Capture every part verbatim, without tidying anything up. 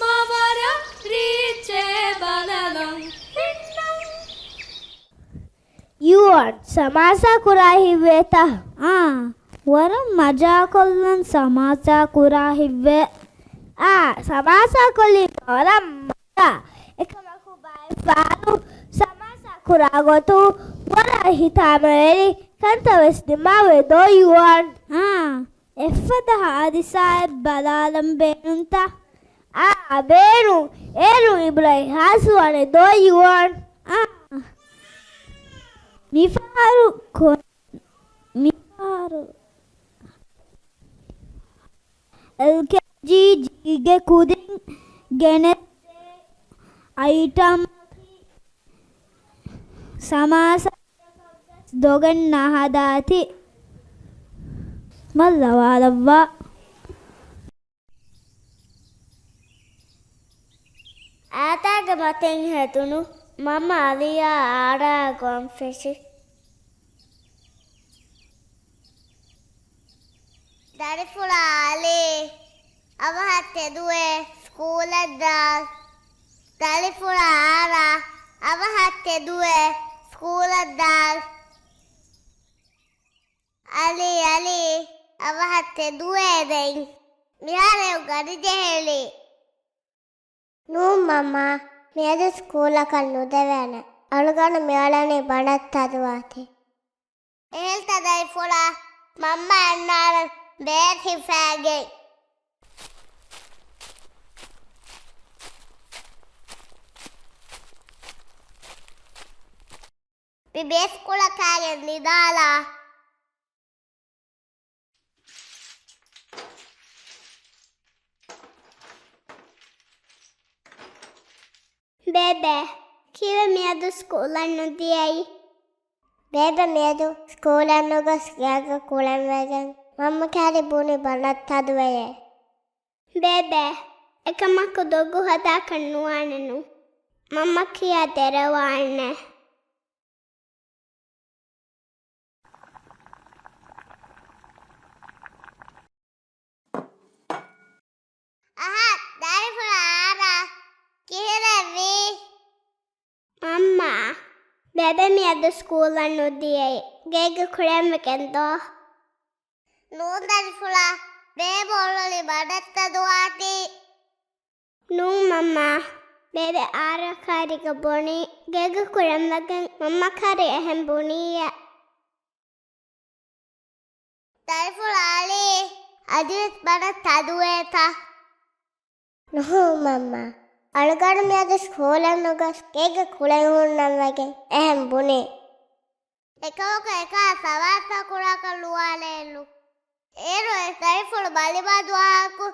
މާ ވަރަށް ރީއްޗޭ ބަލަލަން ހިންނަން. ޔޫއާން ސަމާސާ ކުރާ ހިތްވޭތަ؟ އާ، ވަރަށް މަޖާކޮށްލަން ސަމާސާ ކުރާ ހިތްވޭ. އާ، ސަމާސާ ކޮށްލީމަ ވަރަށް މަޖާ. އެކަމަކު ބައެއް ފަހަރު ސަމާސާ ކުރާ ގޮތުން ވަރަށް ހިތާމަވެރި ކަންތައް ވެސް ދިމާވޭ ދޯ ޔޫއާން؟ އާ، އެއްފަދަ ހާދިސާއެއް ބަލާލަން ބޭނުންތަ؟ އާ، ބޭނުން. އޭރުން އިބްރަހި ހާސްވާނެ ދޯ ޔޫއާން؟ އާ، މިފަހަރު ކޮ-، މިފަހަރު އެލްކޭޖީގެ ކުދިން ގެނެސްދޭ އައިޓަމަކީ ސަމާސާ ދޮގެއް ނަހަދާތި. މައްލަވާލައްވާ. އާދާގެ މަތިން ހެދުނު މަންމަ އަލީއާ އާރާ ގޮން ފެށި. ދަރިފުޅާ އަލީ، އަވަހަށް ތެދުވޭ ސްކޫލަށް ދާ. ދަރިފުޅާ އާރާ، އަވަހަށް ތެދުވޭ ސްކޫލަށް ދާ. އަލީ، އަލީ، އަވަހަށް ތެދުވޭ ދެން. މިހާރު ގަޑި ޖެހެލި. ނޫން މަންމާ، މިއަދު ސްކޫލަކަށް ނުދެވޭނެ. އަޅުގަނޑު މިއަޅަނީ ބަނޑަށް ތަދުވާތީ. އެހެންތަ ދަރިފުޅާ، މަންމަ އަންނާނަން ބޭތި ހިފާގެން. މި ބޭސްކުޅަކާގެން ނިދާލާ. ބޭބެ، ކީއްވެ މިއަދު ސްކޫލަށް ނުދިޔައީ؟ ބޭބެ މިއަދު ސްކޫލަށް ނުގޮސް ގޭގަ ކުޅެންވެގެން މަންމަ ކައިރި ބުނި ބަނޑަށް ތަދުވެޔޭ. ބޭބެ، އެކަމަކު ދޮގު ހަދާކަށް ނުވާނެ ނޫން. މަންމަ ކިޔާ ދެރަވާނެ. އަހަ، ދަރިފުޅާ އާރާ، ކިހިނެއްވީ؟ މަންމާ، ބޭބެ މިއަދު ސްކޫލަށް ނުދިޔައީ، ގޭގަ ކުޅެންވެގެން ދޯ؟ ނޫން ދަރިފުޅާ، ބޭބެ އޮޅުނީ ބަނޑަށް ތަދުވާތީ. ނޫން މަންމާ، ބޭބެ އާރާ ކައިރީގަ ބުނީ، ގޭގަ ކުޅެންވެގެން މަންމަ ކައިރީ އެހެން ބުނީއޭ. ދަރިފުޅާ އަލީ، އަދިވެސް ބަނޑަށް ތަދުވޭތަ؟ ނޫން މަންމާ، އަޅުގަނޑު މިއަދު ސްކޫލަށް ނުގޮސް ގޭގަ ކުޅެން ހުންނަން ވެގެން އެހެން ބުނީ. އެކަމަކު އެކާ ސަމާސާ ކުރާކަށް ނުވާނެއެއްނު. އޭރު އެ ދަރިފުޅު ބަލި ބަދުއަހަކު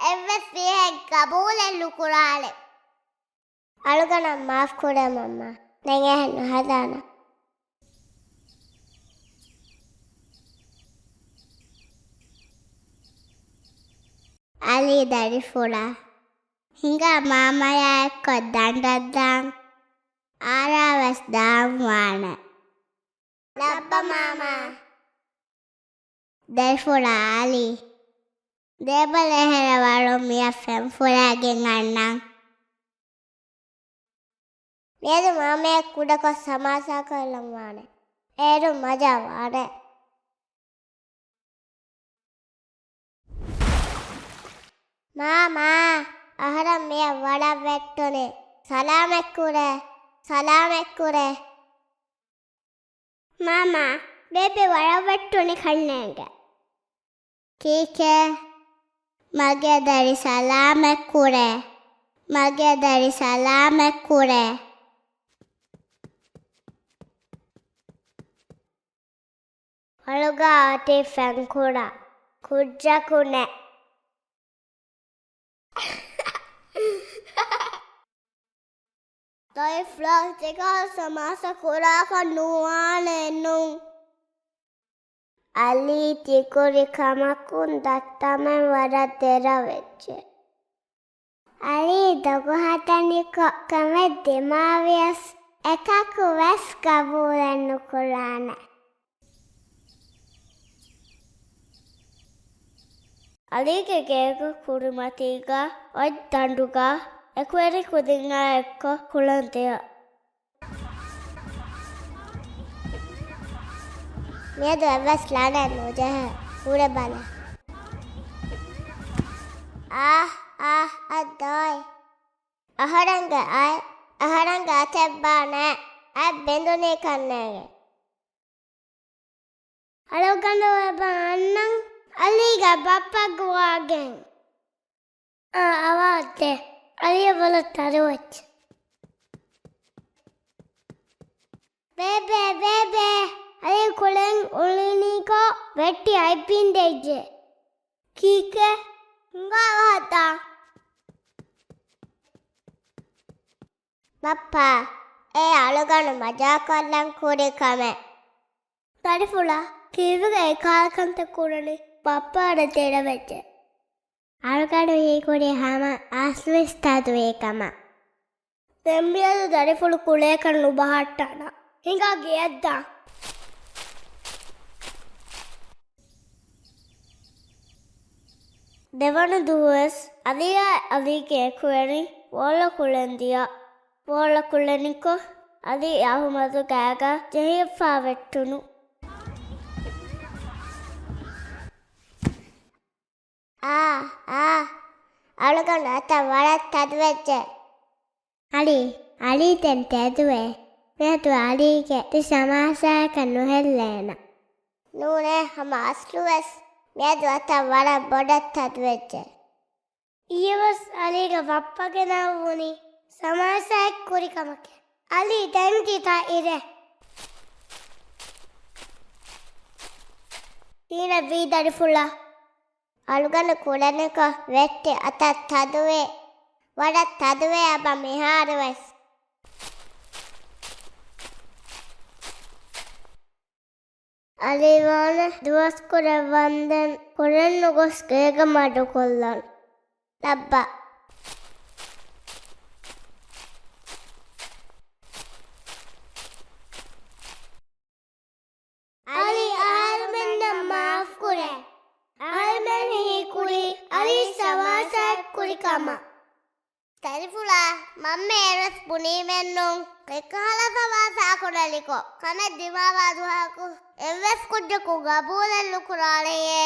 އެއްވެސް ފިހެއް ގަބޫލެއް ނުކުރާނެ. އަޅުގަނޑަށް މާފް ކުރޭ މަންމާ. ދެން އެހެން ނުހަދާނަން. އަލީ ދަރިފުޅާ، ހިނގާ މާމަޔާ އެއްކޮށް ދަނޑަށް ދާން. އާރާ ވެސް ދާން ވާނެ. ލައްބަ މާމާ. ދަރިފުޅާ އަލީ، ދޭބަލަ އެހެރަ ވަޅު މިއަށް ފެންފުޅާގެން އަންނަން. މިއަދު މާމަޔަށް ކުޑަކޮށް ސަމާސާކޮށްލަން ވާނެ. އޭރު މަޖާ ވާނެ. މާމާ، އަހަރެން މިއަށް ވަޅަށް ވެއްޓުނީ. ސަލާމަތްކުރޭ، ސަލާމަތްކުރޭ. މާމާ، ބޭބެ ވަޅަށް ވެއްޓުނީ ކަންނޭނގެ. ކީކޭ؟ މަގޭ ދަރި ސަލާމަތްކުރޭ. މަގޭ ދަރި ސަލާމަތްކުރޭ. ވަޅުގަ އޮތީ ފެންކުޅަ ކުއްޖަކު ނެތް. ދަރިފުޅާ ތިކަހަލަ ސަމާސާ ކުރާކަށް ނުވާނެއެއްނު. އަލީ ތިކުރި ކަމަކުން ދައްތަމެން ވަރަށް ދެރަވެއްޖެ. އަލީ ދޮގު ހަދަނީ ކޮ-، ކަމެއް ދިމާވިޔަސް އެކަކު ވެސް ގަބޫލެއް ނުކުރާނެ. އަލީގެ ގޭގެ ކުރިމަތީގަ އޮތް ދަނޑުގަ އެކުވެރި ކުދިންނާ އެއްކޮށް ކުޅެން ދިޔަ. މިއަދު އެއްވެސް ލަނޑެއް ނުޖެހޭ. ހުރެ ބަލަ. އާހް، އާހް، އައްދާއި. އަހަރެންގެ އަތް، އަހަރެންގެ އަތެއްބާ ނެތް. އަތް ބިނދުނީ ކަންނޭގެ. އަޅުގަނޑު އެބަ އަންނަން އަލީގެ ބައްޕަ ގޮވާގެން. އާ، އަވާ އޮތޭ. އަލީ ވަރަށް ތަދުވެއްޖެ. ބޭބޭ، ބޭބޭ. އަލީ ކުޅެން އުޅެނިކޮށް ވެއްޓި އަތް ބިނދެއްޖެ. ކީކޭ؟ ހިނގާ ވަހަތާ. ބައްޕާ، އެ އަޅުގަނޑު މަޖާކޮށްލަން ކުރި ކަމެއް. ދަރިފުޅާ، ކީއްވެގެ އެކާލަ ކަންތައް ކުރަނީ؟ ބައްޕަ ވަރަށް ދެރަވެއްޖެ. އަޅުގަނޑު ހީކުރީ ހަމަ އަސްލުވެސް ތަދުވެ ކަމަށް. ދެން މިއަދު ދަރިފުޅު ކުޅޭކަށް ނުބަހައްޓާނަން. ހިނގާ ގެއަށްދާން. ދެވަނަ ދުވަސް އަލީއާ އަލީގެ އެކުވެރިން ވޯޅަ ކުޅެން ދިޔަ. ވޯޅަ ކުޅެނިކޮށް އަލީ އަހުމަދު ގާގަ ޖެހިފާ ވެއްޓުނު. އާ، އާ، އަޅުގަނޑު އަތަށް ވަރަށް ތަދުވެއްޖެ. އަލީ، އަލީ ދެން ތެދުވޭ. މިއަދު އަލީގެ ތި ސަމާސާއަކަށް ނުހެއްލޭނަ. ނޫނޭ، ހަމަ އަސްލުވެސް މިއަދު އަތަށް ވަރަށް ބޮޑަށް ތަދުވެއްޖެ. އިއްޔެވެސް އަލީގެ ބައްޕަގެ ނަން ވުނީ ސަމާސާއެއް ކުރި ކަމަކަށް. އަލީ ދެން ތި ތައިރެއް. ހީނަ ވީ ދަރިފުޅާ. އަޅުގަނޑު ކުޅެނިކޮށް ވެއްޓި އަތަށް ތަދުވޭ. ވަރަށް ތަދުވޭ އަބަ މިހާރުވެސް. އަލީ ވާނެ ދުވަސްކުރެއްވަންދެން ކުޅެން ނުގޮސް ގޭގަ މަޑުކޮށްލަން. ލައްބަ. އަލީ އަހަރުމެންނަށް މާފުކުރޭ. އަހަރުމެން ހީކުރީ އަލީ ސަމާސާއެއް ކުރި ކަމަށް. ދަރިފުޅާ، މަންމަ އޭރުވެސް ބުނީމެއްނުން. ކެއްކަހަލަ ސަމާސާ ކުރެލިކޮށް ކަމެއް ދިމާވާ ދުވަހަކު އެއްވެސް ކުއްޖަކު ގަބޫލެއް ނުކުރާނެޔޭ.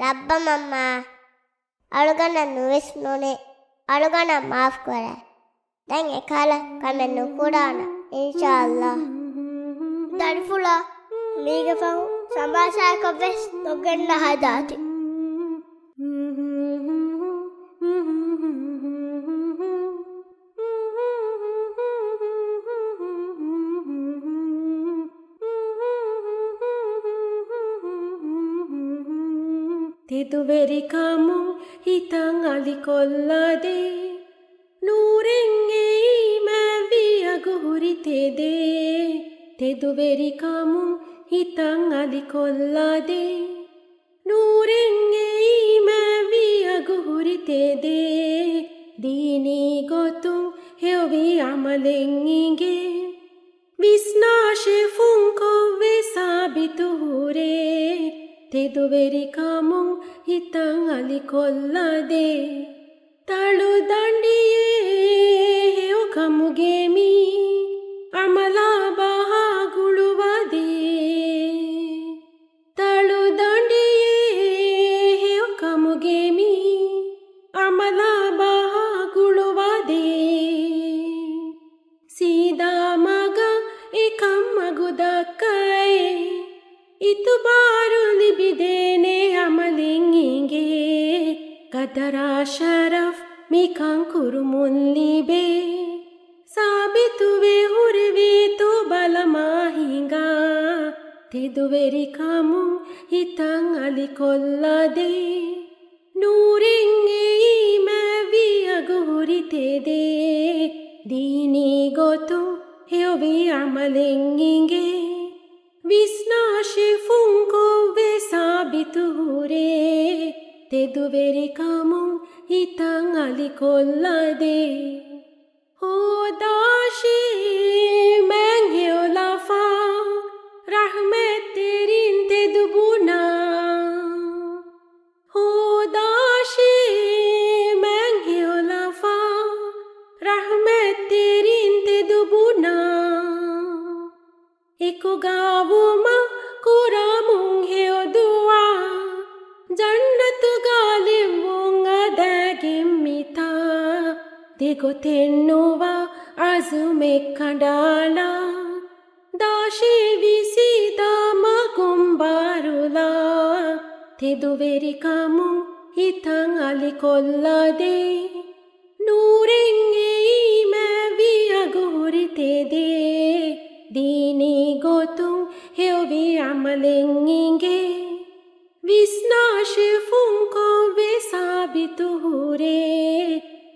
ރައްބަ މަންމާ، އަޅުގަނޑަށް ނުވިސްނުނީ. އަޅުގަނޑަށް މާފުކުރޭ. ދެން އެކަހަލަ ކަމެއް ނުކުރާނަން، އިންޝާﷲ. ދަރިފުޅާ، މީގެ ފަހު ސަމާސާއަކަށްވެސް ނުގެންނަ ހަދާތި. ތެދުވެރިކަމުން ހިތަށް އަލިކޮށްލާދޭ. ނޫރެއް އެއީ މާތްވި އަގުހުރި ތެދޭ. ތެދުވެރިކަމުން ހިތަށް އަލިކޮށްލާދޭ. ނޫރެއް އެއީ މާތްވި އަގުހުރި ތެދޭ. ދީނީ ގޮތުން ހެޔޮވި އަމަލެއް އިނގޭ. ވިސްނާށޭ ފުންކޮށްވެ ސާބިތު ހުރޭ. ތެދުވެރިކަމުން ހިތަށް އަލިކޮށްލާދޭ. ތަޅުދަނޑިއޭ ހެޔޮކަމުގެ މި އަމަލާ ބަހާ ގުޅުވާދޭ. ތަޅުދަނޑިއޭ ހެޔޮކަމުގެ މި އަމަލާ ބަހާ ގުޅުވާދޭ. ސީދާ މަގަށް އެކަން މަގު ދައްކައޭ. އިތުބާރު ލިބިދޭނެ އަމަލެއް އިނގޭ. ގަދަރާ ޝަރަފް މިކަން ކުރުމުން ލިބޭ. ސާބިތުވެ ހުރެވޭތޯ ބަލަމާ ހިނގާ. ތެދުވެރިކަމުން ހިތަށް އަލިކޮށްލާދޭ. ނޫރެއް އެއީ މާތްވި އަގުހުރި ތެދޭ. ދީނީ ގޮތުން ހެޔޮވި އަމަލެއް އިނގޭ. ވިސްނާށޭ ފުންކޮށްވެ ސާބިތު ހުރޭ. ތެދުވެރިކަމުން ހިތަށް އަލިކޮށްލާދޭ. ހޯދާށޭ މާތް ހެޔޮލަފާ، ރަޙްމަތްތެރިން ތެދު ބުނާ. ހޯ އެގޮތެއްނުވާ އަޒުމެއް ކަނޑާލާ، ދާށޭ ވިސީދާ މަގުން ބާރުލާ، ތެދުވެރިކަމުން ހިތަށް އަލިކޮށްލާދޭ. ނޫރެއް އެއީ މާތްވި އަގުހުރި ތެދޭ، ދީނީ ގޮތުން ހެޔޮވި ޢަމަލެއް އިނގޭ. ވިސްނާށޭ ފުންކޮށް ވެސް ސާބިތު ހުރޭ،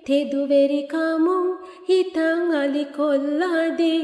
ތެދުވެރިކަމުން ހިތަށް އަލިކޮށްލާދޭ.